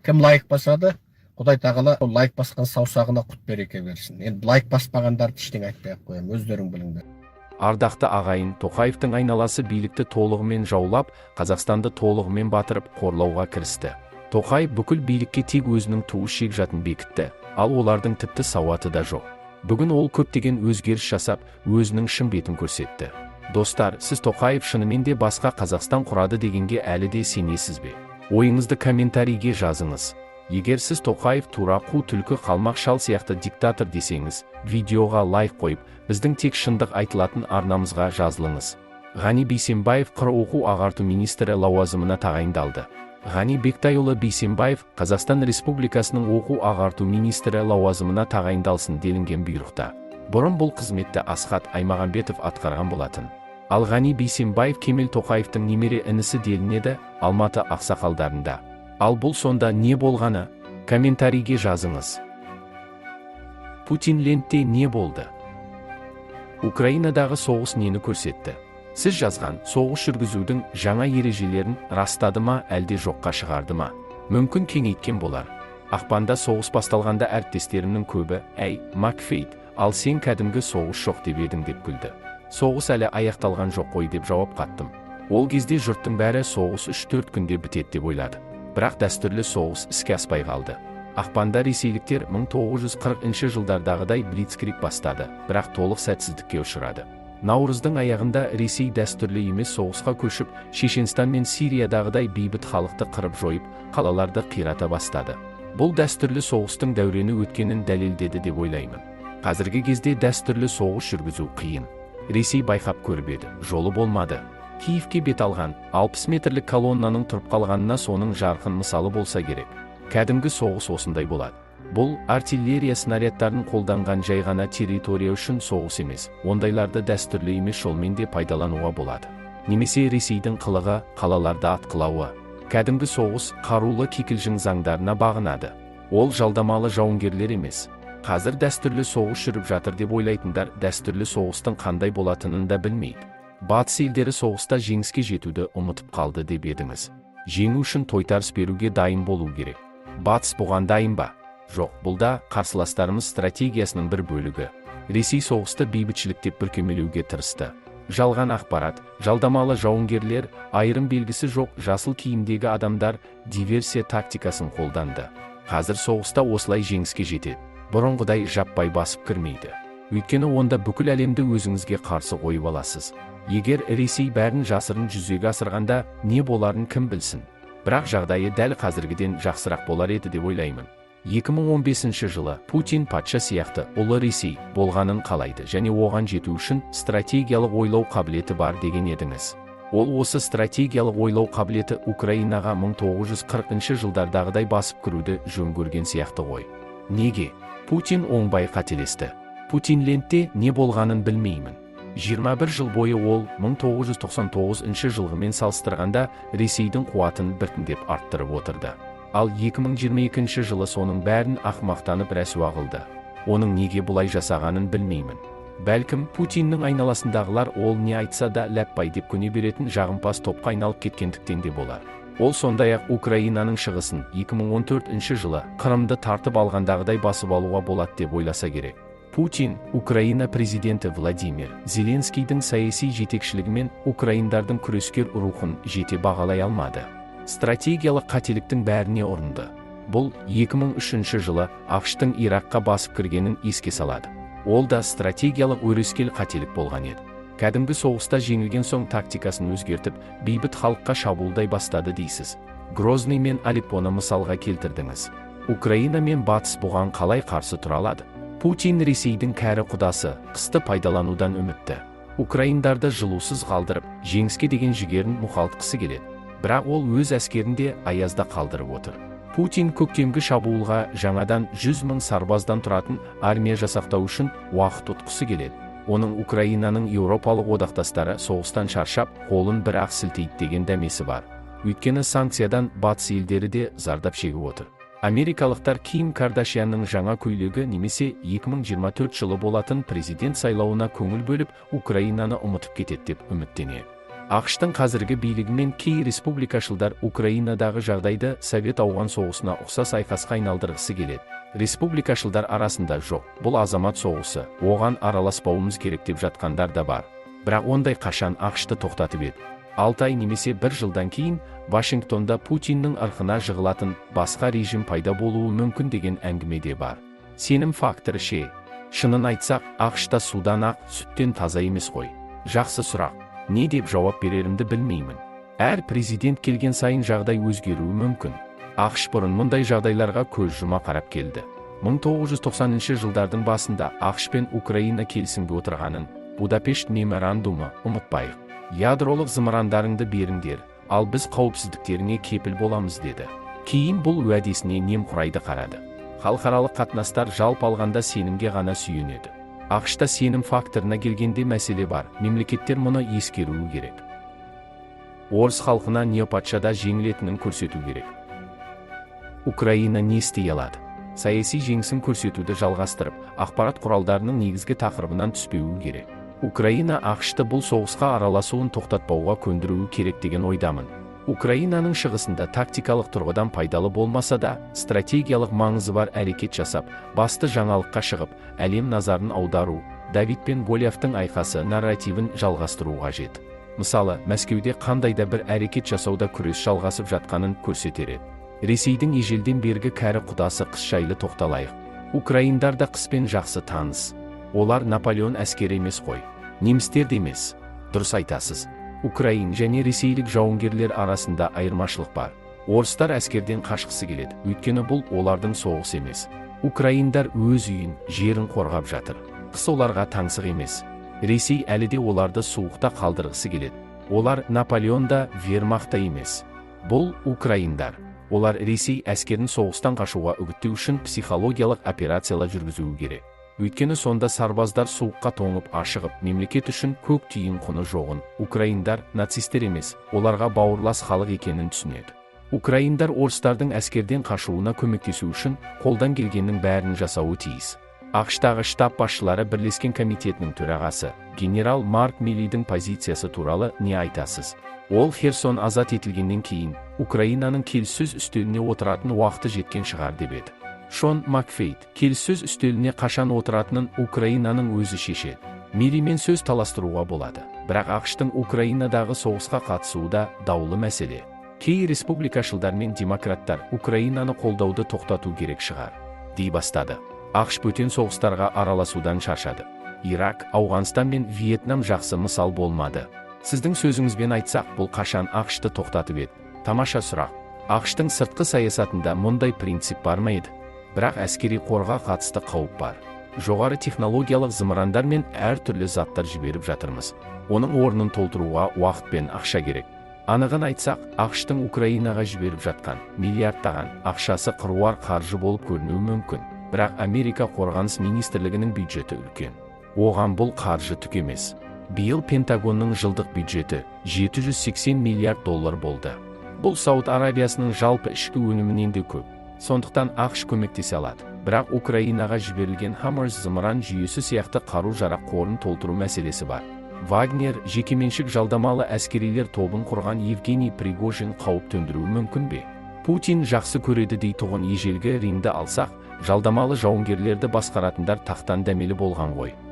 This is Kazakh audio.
Кім лайк басады, Құдай тағала сол лайк басқан саусағына құт береке берсін. Енді лайк баспағандарды ештеңе айтпай ақ қоямын, өздерің біліңдер. Ардақты ағайын, Тоқаевтың айналасы билікті толығымен жаулап, Қазақстанды толығымен батырып, қорлауға кірісті. Тоқаев бүкіл билікке тек өзінің туыс жекжатын бекітті, ал олардың тіпті сауаты да жоқ. Бүгін ол көптеген өзгеріс жасап, өзінің шын бетін көрсетті. Достар, сіз Тоқаев шынымен де басқа Қазақстан құрады дегенге әлі де сенесіз бе? Ойыңызды комментарийге жазыңыз. Егер сіз Тоқаев тура қу түлкі, қалмақ шал сияқты диктатор десеңіз, видеоға лайк қойып, біздің тек шындық айтылатын арнамызға жазылыңыз. Ғани Бейсенбаев ҚР оқу ағарту министрі лауазымына тағайындалды. Ғани Бектайұлы Бейсенбаев Қазақстан Республикасының оқу ағарту министрі лауазымына тағайындалсын, делінген бұйрықта. Бұрын бұл қызметті Асхат Аймағамбетов атқарған болатын. Ал Ғани Бейсенбаев Кемел Тоқаевтың немере інісі делінеді Алматы ақсақалдарында. Ал бұл сонда не болғаны? Комментарийге жазыңыз. Путинлендте не болды? Украинадағы соғыс нені көрсетті? Сіз жазған соғыс жүргізудің жаңа ережелерін растады ма, әлде жоққа шығарды ма? Мүмкін, кеңейткен болар. Ақпанда соғыс басталғанда әріптестерімнің көбі: «Әй, Макфейт, ал сен кәдімгі соғыс жоқ деп едің», – деп күлді. «Соғыс әлі аяқталған жоқ қой», – деп жауап қаттым. Ол кезде жұрттың бәрі соғыс 3-4 күнде бітеді деп ойлады. Бірақ дәстүрлі соғыс іске аспай қалды. Ақпанда ресейліктер 1940 жылдардағыдай блицкриг бастады, бірақ толық сәтсіздікке ұшырады. Наурыздың аяғында Ресей дәстүрлі емес соғысқа көшіп, Шешенстан мен Сириядағыдай бейбіт халықты қырып жойып, қалаларды қирата бастады. Бұл дәстүрлі соғыстың дәурені өткенін дәлелдеді деп ойлаймын. Қазіргі кезде дәстүрлі соғыс жүргізу қиын. Ресей байқап көріп еді, жолы болмады. Киевке бет алған 60 метрлік колоннаның тұрып қалғанына соның жарқын мысалы болса керек. Кәдімгі соғыс осындай болады. Бұл артиллерия снарядтарын қолданған жай ғана территория үшін соғыс емес. Ондайларды дәстүрлі емес жолмен де пайдалануға болады. Немесе Ресейдің қылығы, қалаларды атқылауы. Кәдімгі соғыс қарулы кикілжің заңдарына бағынады. Ол жалдамалы жауынгерлер емес. Қазір дәстүрлі соғыс жүріп жатыр деп ойлайтындар дәстүрлі соғыстың қандай болатынын да білмейді. Батыс елдері соғыста жеңіске жетуді ұмытып қалды деп едіңіз. Жеңу үшін тойтарыс беруге дайын болу керек. Батыс бұған дайын ба? Жоқ, бұл да қарсыластарымыз стратегиясының бір бөлігі. Ресей соғысты бейбітшілік деп бүркемелеуге тырысты. Жалған ақпарат, жалдамалы жауынгерлер, айырым белгісі жоқ жасыл киімдегі адамдар диверсия тактикасын қолданды. Қазір соғыста осылай жеңіске жетеді. Бұрынғыдай жаппай басып кірмейді. Өйткені онда бүкіл әлемді өзіңізге қарсы қойып аласыз. Егер Ресей бәрін жасырын жүзеге асырғанда, не боларын кім білсін. Бірақ жағдайы дәл қазіргіден жақсырақ болар еді деп ойлаймын. 2015 жылы Путин патша сияқты ұлы Ресей болғанын қалайды және оған жету үшін стратегиялық ойлау қабілеті бар деген едіңіз. Ол осы стратегиялық ойлау қабілеті Украинаға 1940 жылдардағыдай басып кіруді жөн көрген сияқты ғой. Неге? Путин оңбай қателесті. Путинлендте не болғанын білмеймін. 21 жыл бойы ол 1999 жылғымен салыстырғанда Ресейдің қуатын біртіндеп арттырып отырды. Ал 2022 жылы соның бәрін ақымақтанып, рәсуа қылды. Оның неге бұлай жасағанын білмеймін. Бәлкім, Путиннің айналасындағылар ол не айтса да ләппай деп көне беретін жағымпаз топқа айналып кеткендіктен де болар. Ол сондай-ақ Украинаның шығысын 2014 жылы Қырымды тартып алғандағыдай басып алуға болады деп ойласа керек. Путин Украина президенті Владимир Зеленскийдің саяси жетекшілігімен украиндардың күрескер рухын жете бағалай алмады. Стратегиялық қателіктің бәріне ұрынды. Бұл 2003 жылы АҚШ-тың Иракқа басып кіргенін еске салады. Ол да стратегиялық өрескел қателік болған еді. Кәдімгі соғыста жеңілген соң тактикасын өзгертіп, бейбіт халыққа шабуылдай бастады дейсіз. Грозный мен Алеппоны мысалға келтірдіңіз. Украина мен Батыс бұған қалай қарсы тұра алады? Путин Ресейдің кәрі құдасы, қысты пайдаланудан үмітті. Украиндарды жылусыз қалдырып, жеңіске деген жігерін мұқалтқысы келеді. Бірақ ол өз әскерін де аязда қалдырып отыр. Путин көктемгі шабуылға жаңадан 100 мың сарбаздан тұратын армия жасақтау үшін уақыт ұтқысы келеді. Оның Украинаның еуропалық одақтастары соғыстан шаршап, қолын бір ақ сілтейді деген дәмесі бар. Өйткені санкциядан Батыс елдері де зардап шегіп отыр. Америкалықтар Ким Кардашьянның жаңа көйлегі немесе 2024 жылы болатын президент сайлауына көңіл бөліп, Украинаны ұмытып кетеді деп үміттенеді. АҚШ-тың қазіргі билігімен кей республикашылдар Украинадағы жағдайды Совет-Ауған соғысына ұқсас айқасқа айналдырғысы келеді. Республикашылдар арасында жоқ, бұл азамат соғысы, оған араласпауымыз керек деп жатқандар да бар. Бірақ ондай қашан АҚШ-ты тоқтатып еді. 6 ай немесе 1 жылдан кейін Вашингтонда Путиннің ырқына жығылатын басқа режим пайда болуы мүмкін деген әңгіме де бар. Сенім факторы ше? Шынын айтсақ, АҚШ-та судан ақ, сүттен таза емес қой. Жақсы сұрақ. Не деп жауап берерімді білмеймін. Әр президент келген сайын жағдай өзгеруі мүмкін. АҚШ бұрын мұндай жағдайларға көз жұма қарап келді. 1990 жылдардың басында АҚШ пен Украина келісімге отырғанын, Будапешт меморандумы, ұмытпайық. Ядролық зымырандарыңды беріңдер, ал біз қауіпсіздіктеріңе кепіл боламыз деді. Кейін бұл уәдесіне немқұрайды қарады. Халықаралық қатынастар жалпы алғанда сенімге ғана сүйенеді. АҚШ-та сенім факторына келгенде мәселе бар, мемлекеттер мұны ескеруі керек. Орыс халқына неопатшада жеңілетінін көрсету керек. Украина не істей алады? Саяси жеңісін көрсетуді жалғастырып, ақпарат құралдарының негізгі тақырыбынан түспеуі керек. Украина АҚШ-ты бұл соғысқа араласуын тоқтатпауға көндіруі керек деген ойдамын. Украинаның шығысында тактикалық тұрғыдан пайдалы болмаса да, стратегиялық маңызы бар әрекет жасап, басты жаңалыққа шығып, әлем назарын аудару, Давид пен Голиафтың айқасы нарративін жалғастыру қажет. Мысалы, Мәскеуде қандай да бір әрекет жасауда күрес жалғасып жатқанын көрсетер еді. Ресейдің ежелден бергі кәрі құдасы қыс жайлы тоқталайық. Украиндар да қыспен жақсы таныс. Олар Наполеон әскері емес қой. Немістер де емес. Дұрыс айтасыз. Украин және ресейлік жауынгерлер арасында айырмашылық бар. Орыстар әскерден қашқысы келеді, өйткені бұл олардың соғысы емес. Украиндар өз үйін, жерін қорғап жатыр. Қыс оларға таңсық емес. Ресей әлі де оларды суықта қалдырғысы келеді. Олар Наполеон да, Вермахт та емес. Бұл украиндар. Олар Ресей әскерін соғыстан қашуға үгіттеу үшін психологиялық операциялар жүргізуі керек. Өйткені сонда сарбаздар суыққа тоңып ашығып, мемлекет үшін көк тиын құны жоғын, украиндар нацистер емес, оларға бауырлас халық екенін түсінеді. Украиндар орыстардың әскерден қашуына көмектесу үшін қолдан келгеннің бәрін жасауы тиіс. АҚШ-тағы штаб басшылары бірлескен комитетінің төрағасы, генерал Марк Милидің позициясы туралы не айтасыз? Ол Херсон азат етілгеннен кейін Украинаның келіссөз үстеліне отыратын уақыты жеткен шығар деп еді. Шон Макфейт, келіссөз үстеліне қашан отыратынын Украинаның өзі шешеді. Милимен сөз таластыруға болады. Бірақ АҚШ-тың Украинадағы соғысқа қатысуы да даулы мәселе. Кей республикашылдар мен демократтар Украинаны қолдауды тоқтату керек шығар, дей бастады. АҚШ бөтен соғыстарға араласудан шаршады. Ирак, Ауғанстан мен Вьетнам жақсы мысал болмады. Сіздің сөзіңізбен айтсақ, бұл қашан АҚШ-ты тоқтатып еді? Тамаша сұрақ. АҚШ-тың сыртқы саясатында мұндай принцип бар ма еді? Бірақ әскери қорға қатысты қауіп бар. Жоғары технологиялық зымырандар мен әртүрлі заттар жіберіп жатырмыз. Оның орнын толтыруға уақыт пен ақша керек. Анығын айтсақ, АҚШ-тың Украинаға жіберіп жатқан миллиардтаған ақшасы қыруар қаржы болып көрінуі мүмкін. Бірақ Америка қорғаныс министрлігінің бюджеті үлкен. Оған бұл қаржы түк емес. Биыл Пентагонның жылдық бюджеті 780 миллиард доллар болды. Бұл Сауд Арабиясының жалпы ішкі өнімінен де көп. Сондықтан АҚШ көмектесе алады. Бірақ Украинаға жіберілген Хаммерс зымыран жүйесі сияқты қару-жарақ қорын толтыру мәселесі бар. Вагнер жекеменшік жалдамалы әскерилер тобын құрған Евгений Пригожин қауіп төндіруі мүмкін бе? Путин жақсы көреді дейтұғын ежелгі Римді алсақ, жалдамалы жауынгерлерді басқаратындар тақтан дәмелі болған ғой.